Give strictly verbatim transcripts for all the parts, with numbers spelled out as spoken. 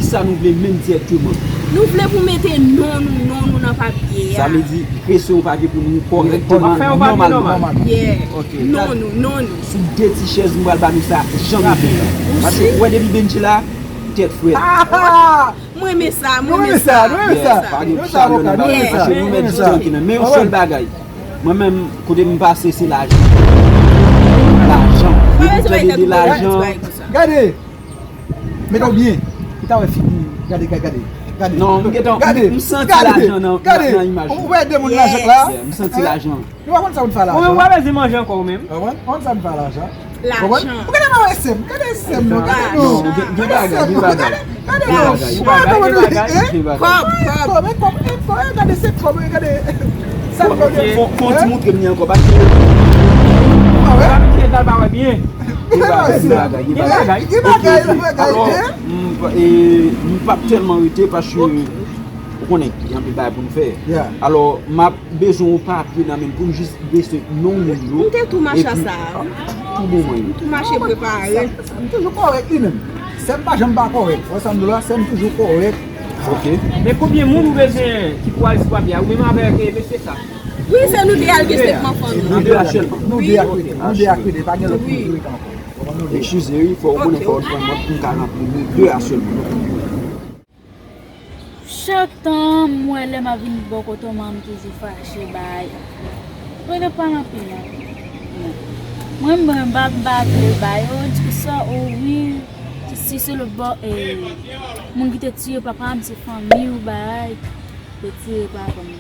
Sa nou vle menm dirèkteman. Nou vle pou mete non nou, non nou nan papye a. Sa vle di, kre se yon papye pou nou kòrèkteman, nòmalman. Yeah. Ok, non nou, non nou. Sou de ti chèz, m pral ba nou sa jan nou vle. Paske ou wè depi Benji la, tèt frèt. Mwen renmen sa, mwen renmen sa. Yeah, pa gen chalè nan bagay. Paske nou mèt di trankileman. Men yon sèl bagay. Mwen menm, kote m pase, se lajan. Lajan. Depi m tande de lajan. Gade! Mete w byen. Ou ta wè figi. Gade, gade, gade. Gade. Non, m gentan, m santi lajan nan, nan, nan imaj. Ou wè de moun lajan la? Yeah, m santi lajan. Nou pa konn sa moun fè lajan. Ou menm, ou pa bezwen manje ankò, ou menm. Ou konn sa moun fè lajan. Lajan. Ou gade nan S M, gade S M nou, gade nou. Non, gen, gen bagay, gen bagay. Gade, gade, gade, gade. Kòb, kòb. Kòb, kòb, kòb, gade se kòb, gade. Sa kòb. Fò, fò, fò ti montre m li ankò, paske. Ah wè? Sa misye dal pa wè byen. Gen bagay, gen bagay, gen bagay. Gen bagay, gen bagay. Ok, ok. Alò, m, e, m p ap tèlman rete paske ou konnen, gen anpil bagay pou n fè. Yeah. Alò, m ap bezwen yon papye nan men m pou m jis desen non moun yo. M te tou mache a sa. Tou bon mwen. M tou mache prepare. Sè m toujou kòrèk li menm. Sè m pa janm pa kòrèk. Wè sa m di w la, sè m toujou kòrèk. Ok. Men konbyen moun ou bezwen ki pou al sou papye a? Ou menm avèk, e, mesye sa? Wi, se nou de al gen sèlman fanmi. Nou de a sèlman. Nou de a kwite. Nou de a kwite. Pa gen lòt moun ki rete ankò. Eskize wi, fò ou konnen fò ou pran mòt pou m ka ranpli. Nou de a sèlman. Chak tan m wè lè m ap vin bò kote w, manman m toujou fache bay. Mwen gen pa anpil non. Mwen menm m pa, m pa vle bay yo, di sa o wi, si se lòt bò, e, moun ki te tiye papa m, se fanmi w bay, te tiye papa m.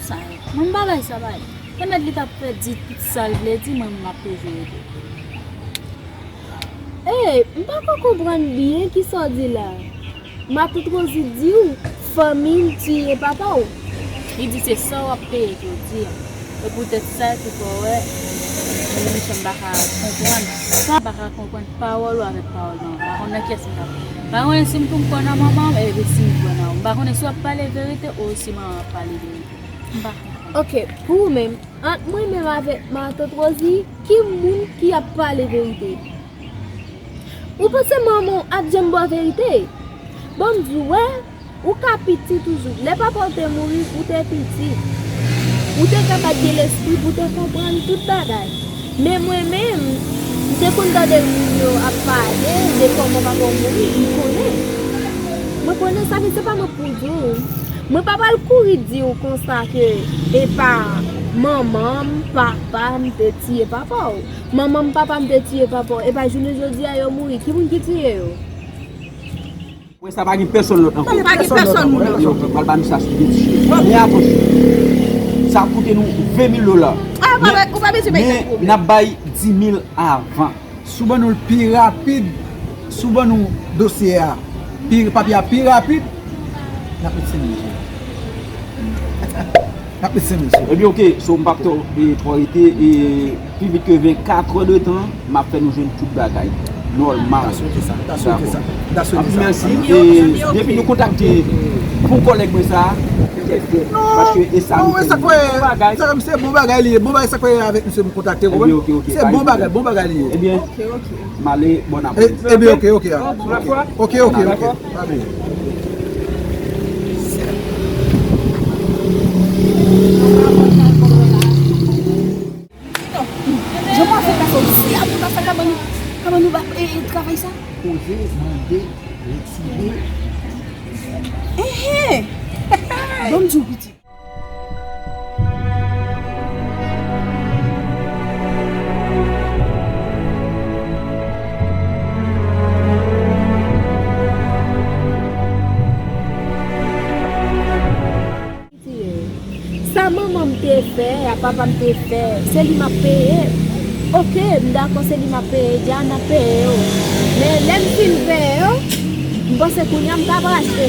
Sa yo. Mwen m pa bay sa bay. Pèmèt li t ap fè di tout sa l vle di, mwen m ap toujou ede. Ey, m poko konprann byen kisa w di la. Matant Rosie di w fanmi m tiye papa w. Li di se sa w ap peye jodi a. E poutèt sa ki fè w wè, mwen menm m pa ka konprann. M pa ka konprann pawòl ou avèk pawòl manman m. M pa konn nan kiyès m t ap. M pa konnen si m tou m kwè nan manman m, epi si m kwè nan ou. M pa konnen si w ap pale verite ou si manman m ap pale verite. M pa konprann. Ok, pou ou menm, ant mwen menm avèk matant Rosie, ki moun ki ap pale verite? Ou panse manman w ap janm ba w verite? Ban m di w, wè, ou ka piti toujou. Lè papa w te mouri, ou te piti. Ou te kapab gen lespri pou w te konprann tout bagay. Men mwen menm, m te konn tande moun yo ap pale de kòman papa w mouri, m konnen. Mwen konnen sa, men se pa mwen pou di w. Mwen pa pral kouri di w konsa ke e pa manman m, papa m te tiye papa w. Manman m, papa m te tiye papa w. E pa jounen jodi a yo mouri. Ki moun ki tiye yo? Apre sa, pa gen pèsonn lòt ankò. Pa gen pèsonn moun ankò. Yo, yo pral ba misye asou de ti. Men atansyon, sa ap koute nou ven mil dola. Ah, ou pa, ou pa bezwen bay tèt pwoblèm. Men n ap bay di mil avan. Si w ban nou l pi rapid, si w ban nou dosye a, pi, papye a pi rapid, n ap met senk mil sou. N ap met senk mil sou. Ebyen, oke, so m p ap twò, e, twò rete, e, pi vit ke vennkatrè de tan, m ap fè nou jwenn tout bagay nòmal. Ta swete sa, ta swete sa, ta swete sa. Anpil mèsi, e depi nou kontakte pou kòlèg mwen sa, kèk fè, paske e sa nou fè. Sa se bon bagay li ye, bon bagay sa k fè avèk misye m kontakte, ou konprann? Se bon bagay, bon bagay li ye. Ebyen, m ale, bon apre. Ebyen, oke, oke. Oke, oke, oke. Jan w ap fè ka fè w di a pou ka fè kabann, kabann ou ba, e, e, travay sa? Poze, mande, retire. Enhen! Ban m di w piti. Sa manman m te fè, a papa m te fè, se li m ap peye. Oke, m dakò se li m ap peye, dja n ap peye yo. Men lè m fin peye yo, m panse kounye a m ka pral achte.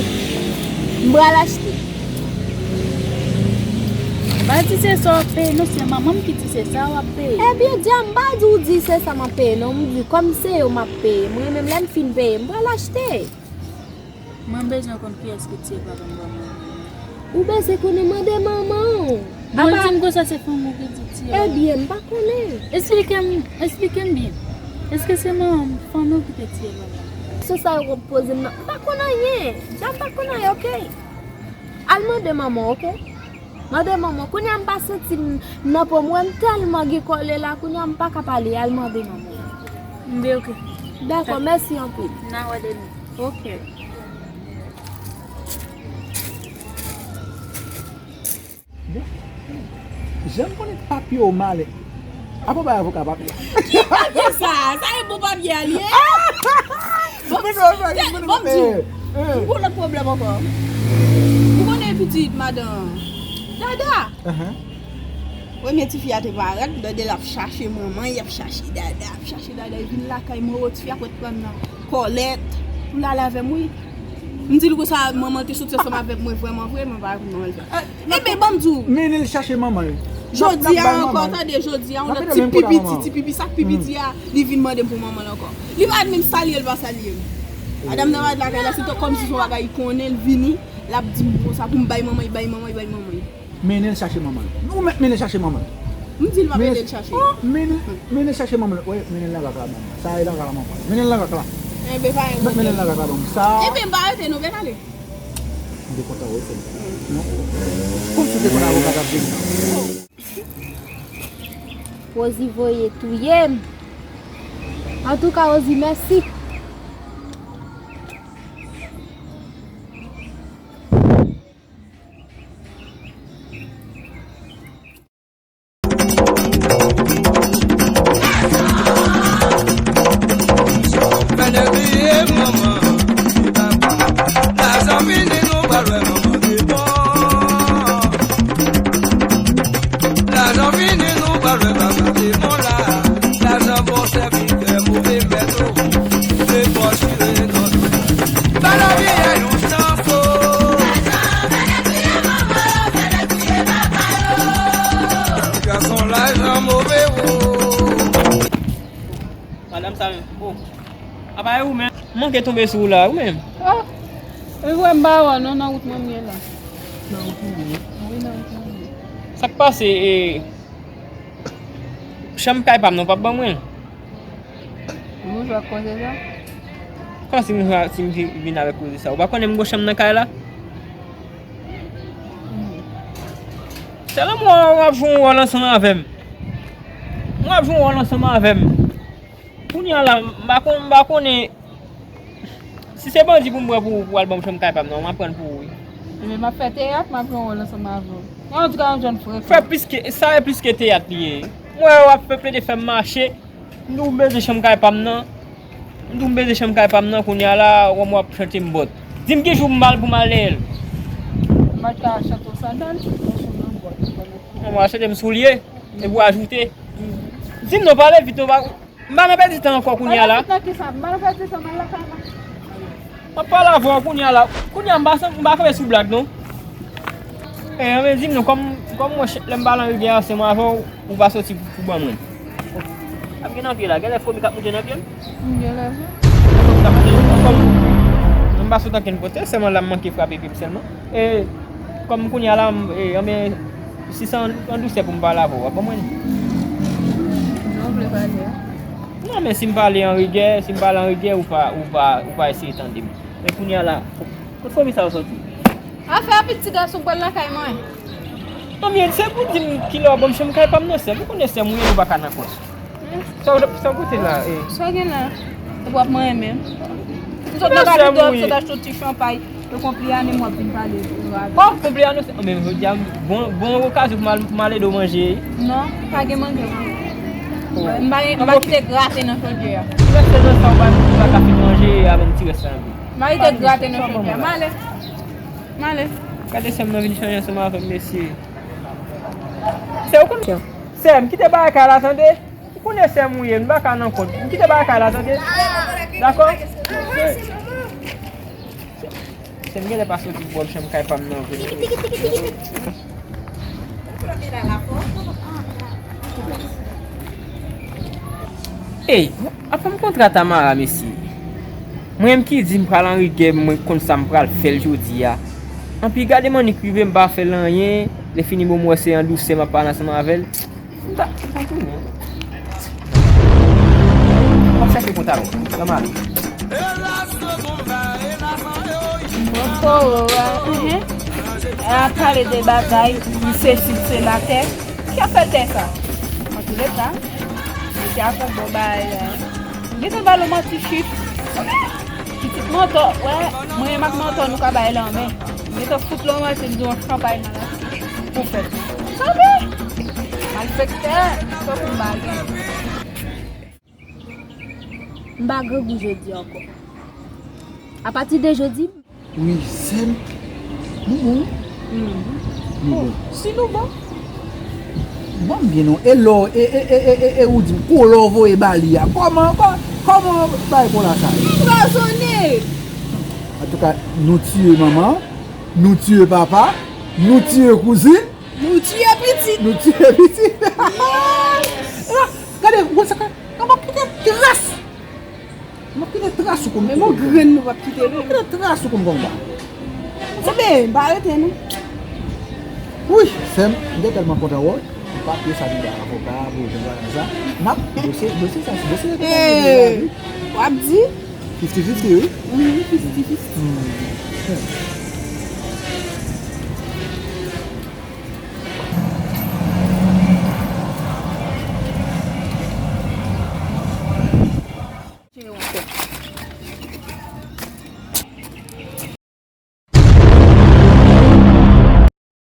M pral achte. Pa di se sa w ap peye, non, se manman m ki di se sa w ap peye. Ebyen, dja m pa di w di se sa m ap peye, non, m di kòm se yo m ap peye. Mwen menm, lè m fin peye, m pral achte. Mwen bezwen konn kiyès ki tiye papa m ban manman m. Ou bezwen konnen, mande manman w. Bon, di m konsa se fanmi w ki di tiye papa m. Ebyen, m pa konnen. Esplike m, esplike m byen. Èske se manman m, fanmi w ki te tiye papa m? Kesyon sa yo w ap poze m nan, m pa konn anyen. Dja m pa konn anyen, oke? Al mande manman w, oke? Mande manman w. Kounye a m pa santi m nan po m, wè m tèlman gen kòlè la, kounye a m pa ka pale. Al mande manman w. M de, oke. Dakò, mèsi anpil. N a wè demen. Oke. Bon, jan m konnen papye w malè. Apa w bay avoka papye a? Ki papye sa? Sa e bon papye a li ye? Bon, bon, m gon lòt pwoblèm ankò. Ou konnen pitit madan Dada? Premye tifi a te parèt, m tande l ap chache manman, y ap chache Dada, ap chache Dada, e vin lakay mwen, o, tifi a pral pran nan kòlèt pou l al avè m, wi. M di l konsa, manman l te soti ansanm avèk mwen vrèman vre, mwen pa konn manman l fè. Ebyen, ban m di w. Mennen l chache manman l. Jodi a ankò, tande, jodi a, yon lòt ti pipiti, ti pipi, sa k pipiti a, li vin mande m pou manman l ankò. Li pa t menm salye l, pa salye m. Madanm nan pa t lakay la, se kòmsi se yon bagay li konnen, l vini, l ap di m konsa pou m bay manman, li bay manman, li bay manman. Mennen l chache manman l. Ou mèt mennen l chache manman l. M di l m ap ede l chache. Oh, mennen, mennen l chache manman l. Wi, mennen l nan rak la ban mwen. Sa e nan rak la manman. Mennen l nan rak la. Enben, pa gen pwoblèm. Mennen l nan rak la ban mwen. Sa. Enben, m pa rete non, bèl ale. M te kontan wè w, sè m. Non. Kòmsi w te konn avoka t ap vini. Rosie voye touye m. Antouka, Rosie, mèsi. Fè nèg bliye manman. Lajan fini, nou pral wè manman de bò. Lajan fini, nou pral wè papa de bò la. Lajan bon sèvitè, move mèt, o. De bò chire nan. Ba lavi a yon chans, o. Gason lajan move, o. Madanm sa menm. Oh. Apa e ou menm? M manke tonbe sou ou la, ou menm. Oh. E vre m pa wè w non, nan wout mwen m ye la. Nan wout ou ye? Wi, nan wout mwen m ye. Sa k pase, e, chanm kay pa m nan, w p ap ban mwen? Ou bezwen koze sa? Kòman si m, si m vi-, vin avèk koze sa? Ou pa konnen m gon chanm nan kay la? Se lanmou w ap jwe yon wòl ansanm avè m. W ap jwe yon wòl ansanm avè m. Kounye a la, m pa konn, m pa konnen si se bandi pou m pran pou, pou al ban m chanm kay pa m nan, m ap pran pou ou, wi. Ebyen, m ap fè teyat, m ap jwe yon wòl ansanm avè w. Antouka, yon jèn frekan. Fè plis ke, sa e plis ke teyat li ye. M wè w ap plede fè m mache. M di w m bezwen chanm kay pa m nan. M di w m bezwen chanm kay pa m nan, kounye a la, w ap chante m bòt. Di m ki jou m al pou m al dèyè l. M pa t ka chante w sandal, m chante w bòt. Bon, w a chante m soulye, epi w ajoute. Di m non, pale vit non, pa, m pa nan pèdi tan ankò kounye a la. Pale vit nan kisa? M pa nan pèdi tan, m al lakay mwen. M ap pale avè w kounye a la. Kounye a m pa, m pa kanpe sou blag non. E, anben di m non, kòm, kòm mwen, lè m pale an rivyè ansanm avè w, ou pa soti pou, pou ban mwen. Ap gen nan pye la, genlè fomi k ap moute nan pye m. Genlè vre. Kòm m pa sot ankenn kote, sèlman la m manke frape pye m sèlman. E, kòm kounye a la, m, e, anben, si se an, an dousè pou m pale avè w, w ap ban mwen li. Jan w vle pale a. Non, men si m pale an rigè, si m pale an rigè, ou pa, ou pa, ou pa eseye tande m. Men kounye a la, kot fomi sa yo soti? Afè a piti gason pral lakay mwen. Anben, se pou di m kilè w ap ban m chanm kay pa m nan, sè m. Ou konnen sè m ou ye, nou pa ka nan kont. Sa w, sa w pote la, e? Sa w gen la? Ou p ap manyen menm. M sot nan kay, m sot achte yon ti chanpay. Yo konpli ane m w ap vin pale. Oh, konpli ane, se, men jodi a, bon, bon okazyon pou m al, pou m al ede w manje. Non, pa gen manje. M pa, m pa kite graten nan chodyè a. Ti rès nan sa w pa, ou pa ka fin manje avè m ti rès sa. M pa kite graten nan chodyè a. M ale. M ale. Gade sè m nan vin chanje ansanm avè m, mesye. Sè, ou konn, sè m, kite bagay kay la, tande. Ou konnen sè m ou ye, m pa ka nan kont. M kite bagay kay la, tande. Dakò? Sè m genlè pa soti pou wè m chanm kay pa m nan vre. Ey, apa m kontra Tamara, mesye? Mwen menm ki di m pral an rigè, mwen konn sa m pral fè l jodi a. Anpi gade m annik rive, m pa fè l anyen. Lè fini, bon, m wè se an dousè m ap pale ansanm avè l. M ta, m ta tounen. M ap chache pantalon. Ban m ale. Bon, poro a, mhm. A pale de batay, li se sid, se latè. Ki afè tè sa? Antouleka, li te afè bon bagay la. Gentan ba l yon manti chif. Pitit mantò, wè, mwen menm ak mantò nou ka bay lanmen. Gentan fout lòm an, se di yon chanpay nan la. Pou fèt. Sanble! Malfektè, tankou m pa gen. M pa grangou jodi ankò. Apati de jodi, wi, sè m. Nou bon. Nou bon. Si nou bon. Bon, m byen non. E lò, e, e, e, e, e, e ou di m, kou lò voye ba li a. Kòman, kò-, kòman bay kola sa ye? Anpwazonnen! Antouka, nou tiye manman, nou tiye papa, nou tiye kouzin. Nou tiye pitit. Nou tiye pitit. Gade, ou wè sa ka, m ap kite tras. M ap kite tras ou konn. Menm yon grenn nou p ap kite, non. M ap kite tras ou konn konba. Enben, m pa rete, non. Wi, sè m, m te tèlman kontan wè w. Papye sa nou bay avoka pou yo jwenn bagay sa. N ap dosye, dosye sa, dosye sa. Hey, w ap di? Fifty fifty, wi. Mhm, fifty fifty. Hmm.